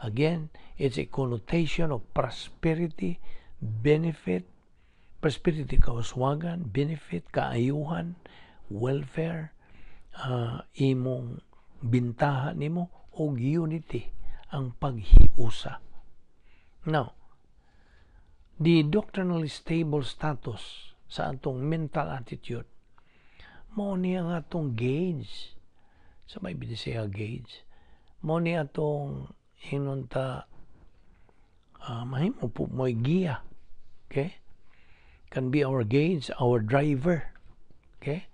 Again, it's a connotation of prosperity, benefit, prosperity, kauswagan, benefit, kaayuhan, welfare, imong bintaha nimo og unity, ang paghiusa. Now, the doctrinally stable status sa atong mental attitude, mao ni ang atong gauge sa may Bisaya gauge. Mao ni atong ingnon ta mahimo po mo'y giya. Okay? Can be our gauge, our driver. Okay?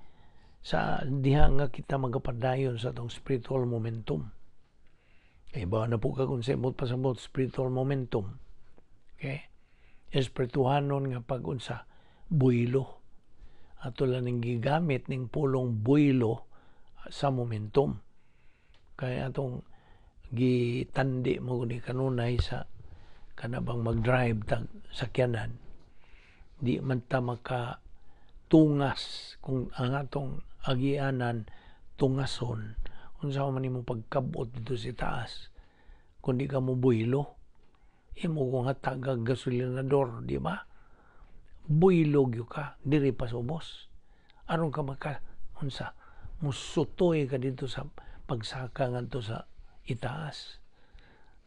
Sa diha nga kita magapadayon sa atong spiritual momentum. Kay ba na po ka kung sa imong pasabot spiritual momentum. Okay? Espirituhanon nga pag-unsa, buylo. Ato lang ning gigamit ning pulong buylo sa momentum. Kaya atong gitandi mo ni kanunay sa kanabang mag-drive tag sakyanan, di man ta maka tungas kung ang atong agianan tungason. Unsa man nimo pagkabot dito sa taas kung di ka mo buylo? Imo kung hatagag gasolinador, di ba? Buylo gyud ka diri pa sa ubos aron ka maka unsa, musutoy ka dito sa pagsaka ngadto sa itaas.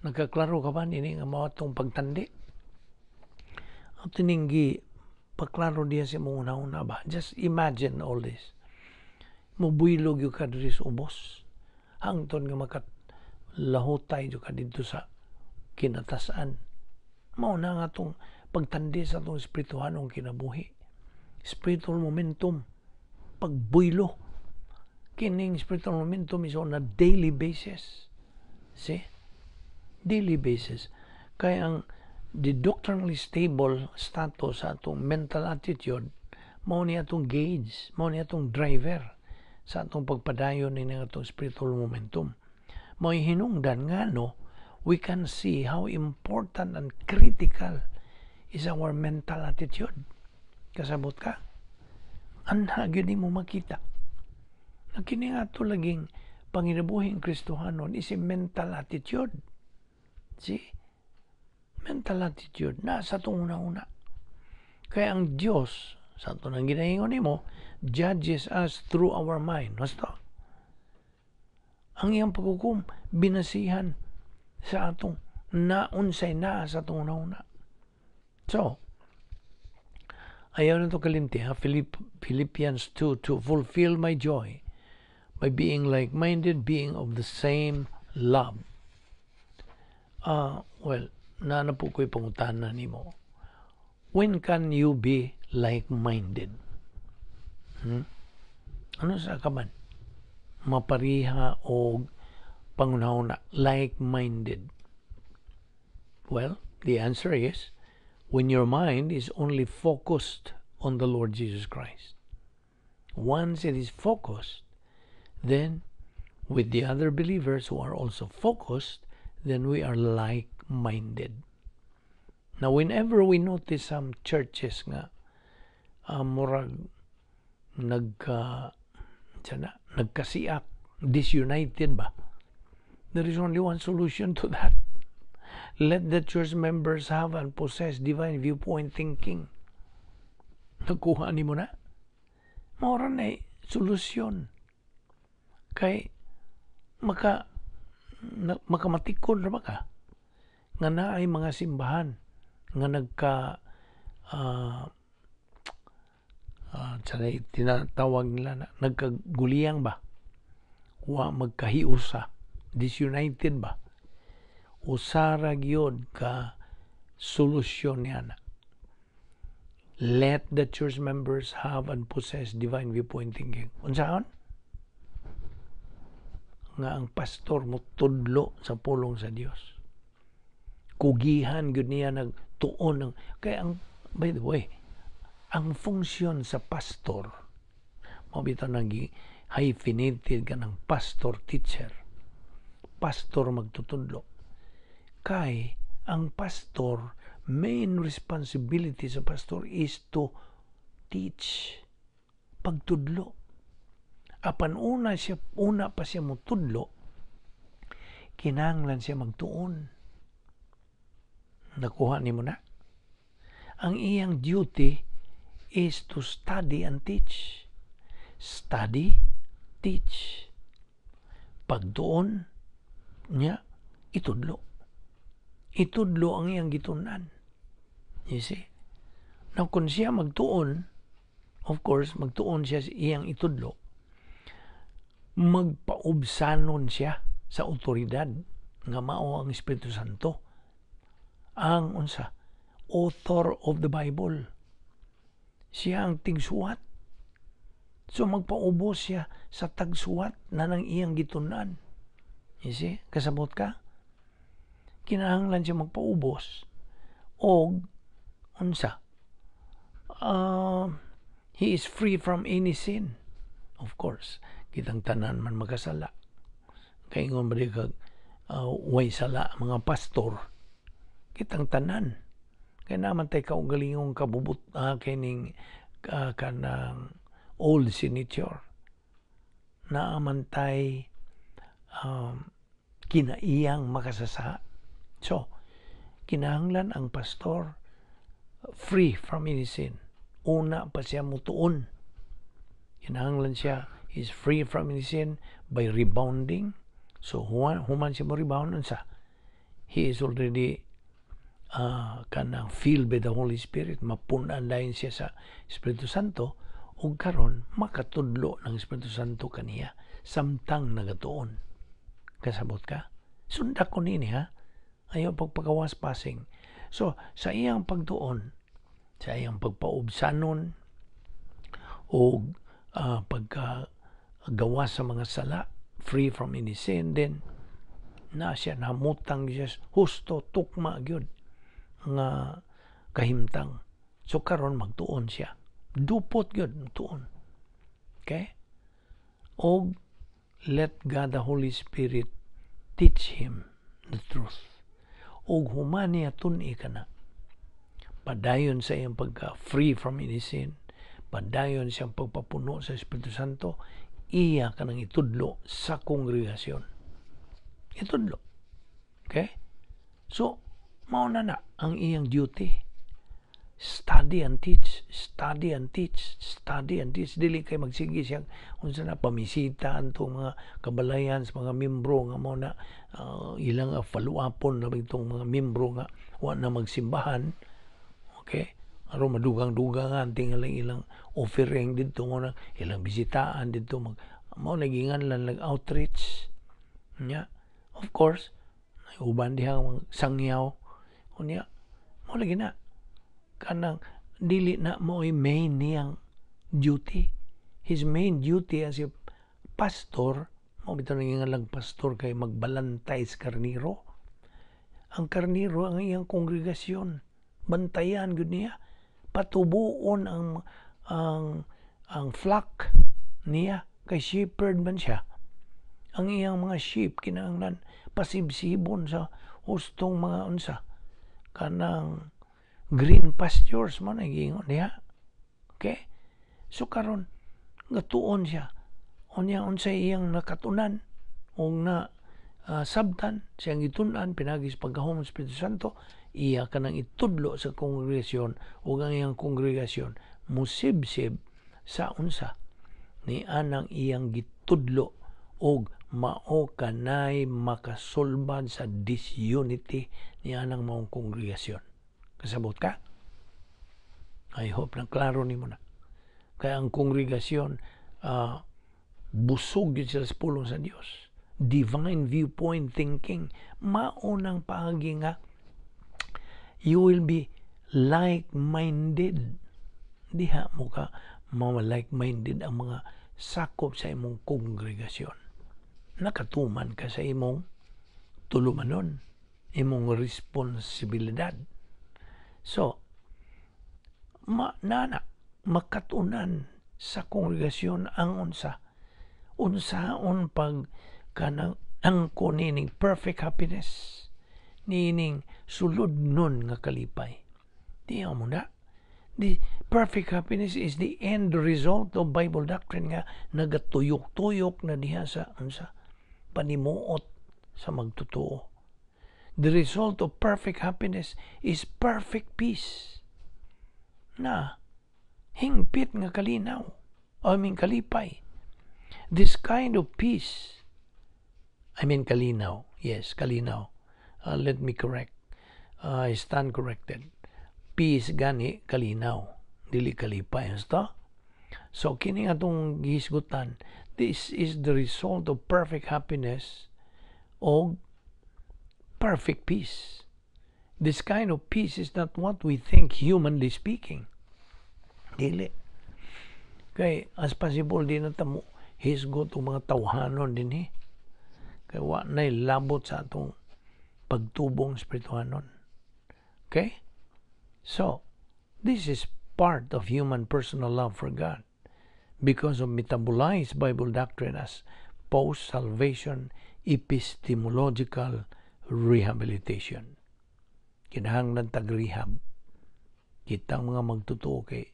Nagkaklaro ka ba nini nga mao atong pagtandi? Ang tininggi paklaro diya sa imong una-una ba? Just imagine all this. Mubuylo gyud ka diri sa ubos hangtod nga makalahutay gyud ka didto sa kinatasan. Mao na nga atong pagtandi sa atong espirituhanong kinabuhi. Spiritual momentum, pagbuylo. Kining spiritual momentum is on a daily basis. See? Daily basis. Kaya ang the doctrinally stable status sa atong mental attitude, mao ni atong gauge, mao ni atong driver sa atong pagpadayon ni atong spiritual momentum. Mao hinungdan nga no, we can see how important and critical is our mental attitude. Kasabot ka? Anha gyud nimo makita. Na kini nga ato laging panginabuhing Kristohanon is a mental attitude. See? Mental attitude na sa itong una-una. Kaya ang Diyos Sa ato nang ginaingon nimo, judges us through our mind. Basta. Ang iyang paghukom, binasihan sa atong naunsay naa sa atong una. So, ayaw na to kalimti, ha? Philippians 2, "To fulfill my joy by being like-minded, being of the same love." Well, naa na po ko'y pangutana nimo. When can you be like-minded? Hmm? Ano sa kaman? Mapariha og panghunahuna, like-minded. Well, the answer is when your mind is only focused on the Lord Jesus Christ. Once it is focused, then with the other believers who are also focused, then we are like-minded. Now, whenever we notice some churches nga murag nagka sana, nagkasiak, disunited ba? There is only one solution to that. Let the church members have and possess divine viewpoint thinking. Nakuha ni mo na? Mao ra na solusyon. Kay makamatikod ra ba ka nga naay mga simbahan nga nagka tinatawag nila na nagkaguliyang ba, wa magkahiusa, disunited ba? Usara gyud ka solusyon niya na. Let the church members have and possess divine viewpoint thinking. Unsaon? Nga ang pastor mo tudlo sa pulong sa Dios. Kugihan gyud niya nagtuon ng kay ang, by the way, ang funksyon sa pastor mao bitaw nagi hyphenated ka ng pastor teacher. Pastor magtutudlo. Kay ang pastor, main responsibility sa pastor is to teach, pagtudlo. Apan una pa siya mutudlo, kinahanglan siya magtuon. Nakuha nimo na? Ang iyang duty is to study and teach. Study, teach. Pagtuon niya, itudlo. Itudlo ang iyang gitunan. You see? Now, kung siya magtuon, of course, magtuon siya sa iyang itudlo, magpaubsanon siya sa otoridad nga mao ang Espiritu Santo. Ang unsa? Author of the Bible. Siya ang tigsuwat. So magpaubos siya sa tagsuwat na nang iyang gitunan. You see? Kasabot ka? Kinahanglan siya magpaubos og unsa? He is free from any sin. Of course, kitang tanan man makasala. Kay ingon ba di kag way sala mga pastor? Kitang tanan. Kay naman tay kaugalingong kabubut kining kanang old signature. Naaman tay kinaiyang makasasa. So, kinahanglan ang pastor free from any sin. Una pa siya mutuon. Kinahanglan siya is free from any sin by rebounding. So, human siya mo rebound, unsa? He is already kanang filled by the Holy Spirit. Mapunan dayon siya sa Espiritu Santo ug karon makatudlo ng Espiritu Santo kaniya samtang nagatuon. Kasabot ka? Sunda ko nini, ha. Ayaw pagpagawas passing. So, sa iyang pagtuon, sa iyang pagpaubsanon o pagka gawas sa mga sala, free from any sin, then na siya namutang siya husto, tukma gyud nga kahimtang. So karon magtuon siya. Dupot gyud tuon. Okay? Og let God the Holy Spirit teach him the truth. Og human niya tun-i kana, padayon sa iyang pagka free from any sin, padayon siyang pagpapuno sa Espiritu Santo, iya kanang itudlo sa kongregasyon. Itudlo. Okay? So, mao na na ang iyang duty. Study and teach, study and teach, study and teach. Dili kay magsige siya unsa na, pamisita antong mga kabalayan sa mga membro nga mo na ilang follow-upon na itong mga membro nga wa na magsimbahan. Okay? Aron madugang-dugangan tingaling ilang offering didto mo na ilang bisitaan didto, mag mao nagingan lang nag outreach nya. Of course, uban diha mga sangyaw unya, mo lagi na kanang dili na mo'y main niyang duty. His main duty as a pastor, mao bitaw nang lang pastor kay magbalantay sa karniro. Ang karniro ang iyang kongregasyon. Bantayan gud niya. Patubuon ang flock niya kay shepherd man siya. Ang iyang mga sheep kinahanglan pasibsibon sa hustong mga unsa kanang green pastures mo na giingon niya. Okay? So karon gatuon siya. Unya, unsay iyang nakatunan og na sabtan siyang gitun-an pinagi sa paggahom ng Espiritu Santo, iya kanang itudlo sa kongregasyon, ug ang iyang kongregasyon musibsib sa unsa ni anang iyang gitudlo og mao kanay makasulbad sa disunity ni anang maong kongregasyon. Kasabot ka? I hope na klaro nimo na. Kaya ang kongregasyon, busog yun sila sa pulong sa Dios. Divine viewpoint thinking. Maunang paagi nga you will be like-minded. Diha mo ka mga like-minded ang mga sakop sa imong kongregasyon. Nakatuman ka sa imong tulumanon, imong responsibilidad. So, ma, nana, makatunan sa kongregasyon ang unsa. Unsaon pag kanang angko nining perfect happiness, nining sulod nun nga kalipay. Di mo na. The perfect happiness is the end result of Bible doctrine nga nagatuyok-tuyok na diha sa unsa panimuot sa magtotoo. The result of perfect happiness is perfect peace. Na hingpit nga kalinaw. I mean, kalipay. This kind of peace, I mean, kalinaw. Yes, kalinaw. Let me correct. I stand corrected. Peace gani kalinaw. Dili kalipay. Basta? So kini atong gihisgutan, this is the result of perfect happiness o perfect peace. This kind of peace is not what we think, humanly speaking. Dili. Kay as possible di na tamo hisgot og mga tawhanon din eh. Kay wa na'y labot sa atong pagtubong espirituhanon. Okay? So, this is part of human personal love for God because of metabolized Bible doctrine as post-salvation epistemological rehabilitation. Kinahanglan tag-rehab. Kitang mga magtotoo kay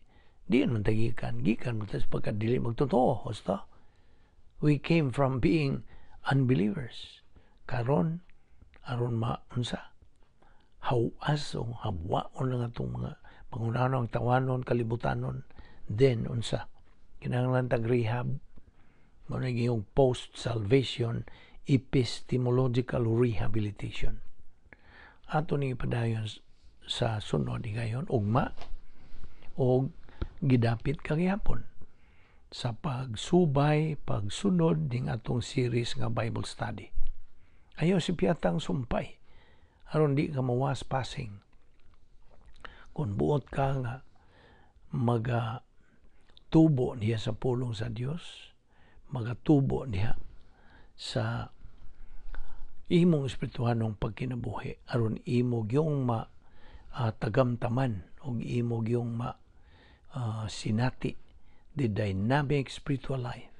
di man tagikan, gikan mo tas pagka dili magtotoo, husto. We came from being unbelievers. Karon, aron maunsa, hawas o habwaon lang atong mga pangunanon, tawanon, kalibutanon, then unsa, kinahanglan tag rehab. Mao na yung post-salvation epistemological rehabilitation. Ato ni ipadayon sa sunod higayon, ugma, og gidapit kagihapon sa pagsubay, pagsunod ning atong series nga Bible study. Ayaw si piyatang sumpay aron di ka mawas passing. Kung buot ka nga maga tubo niya sa pulong sa Dios, magatubo niya sa imong espirituhanong pagkinabuhi aron imo gyung ma tagamtaman ug imo gyung ma sinati the dynamic spiritual life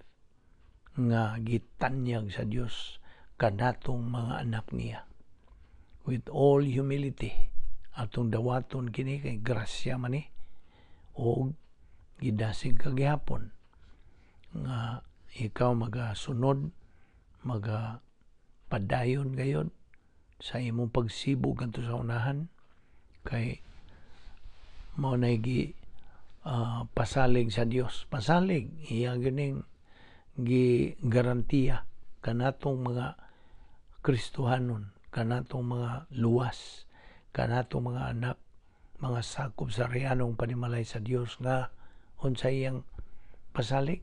nga gitanyag sa Dios kanatong mga anak niya. With all humility, atong dawaton kini kay grasya man ni, og gidasig kagihapon nga ikaw magasunod, maga padayon gayon sa imong pagsibog ngadto sa unahan kay Mao na gi pasalig sa Dios, pasalig iya ganing gi garantiya kanatong mga Kristohanon, kanatong mga luwas, kanatong mga anak, mga sakop sa rianong panimalay sa Dios, nga unsa iyang pasalig?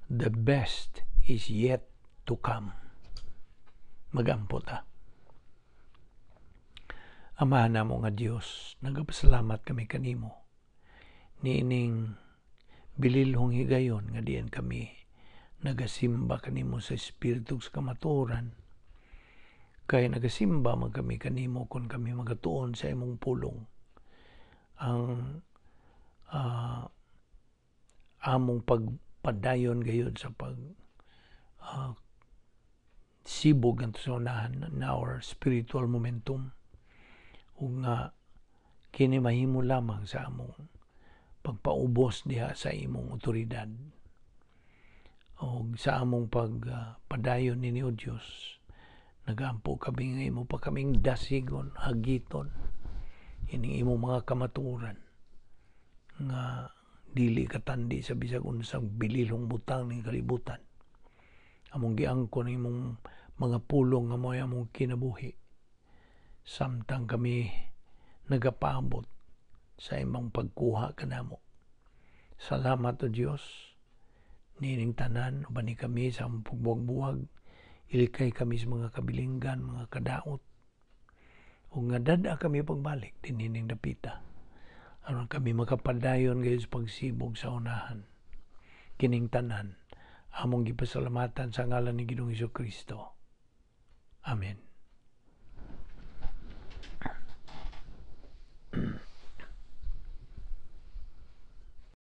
The best is yet to come. Magampo ta. Amahan namo nga Dios, nagapasalamat kami kanimo niining bililhong higayon nga diyan kami nagasimba kanimo sa espiritu sa kamatuoran, kay nagasimba man kami kanimo kung kami magatuon sa imong pulong. Ang among pagpadayon gayud sa pag sibog ngadto sa unahan na our spiritual momentum, ug nga kini mahimo lamang sa among pagpaubos diha sa imong otoridad og sa among pagpadayon nini. O Dios, nagaampo kami nga imo pa kaming dasigon, hagiton ining imong mga kamatuoran nga dili katandi sa bisag unsang bililhong butang ning kalibutan. Among giangkon ang imong mga pulong nga mo'y among kinabuhi samtang kami nagapaabot sa imong pagkuha kanamo. Salamat, O Dios, nining tanan. Ubani kami sa among pagbuwag-buwag, ilikay kami sa mga kabilinggan, mga kadaot, ug nga dad-a kami pagbalik dinining dapita aron kami makapadayon gayud sa pagsibog sa unahan. Kining tanan among gipasalamatan sa ngalan ni Ginoong Kristo. Amen.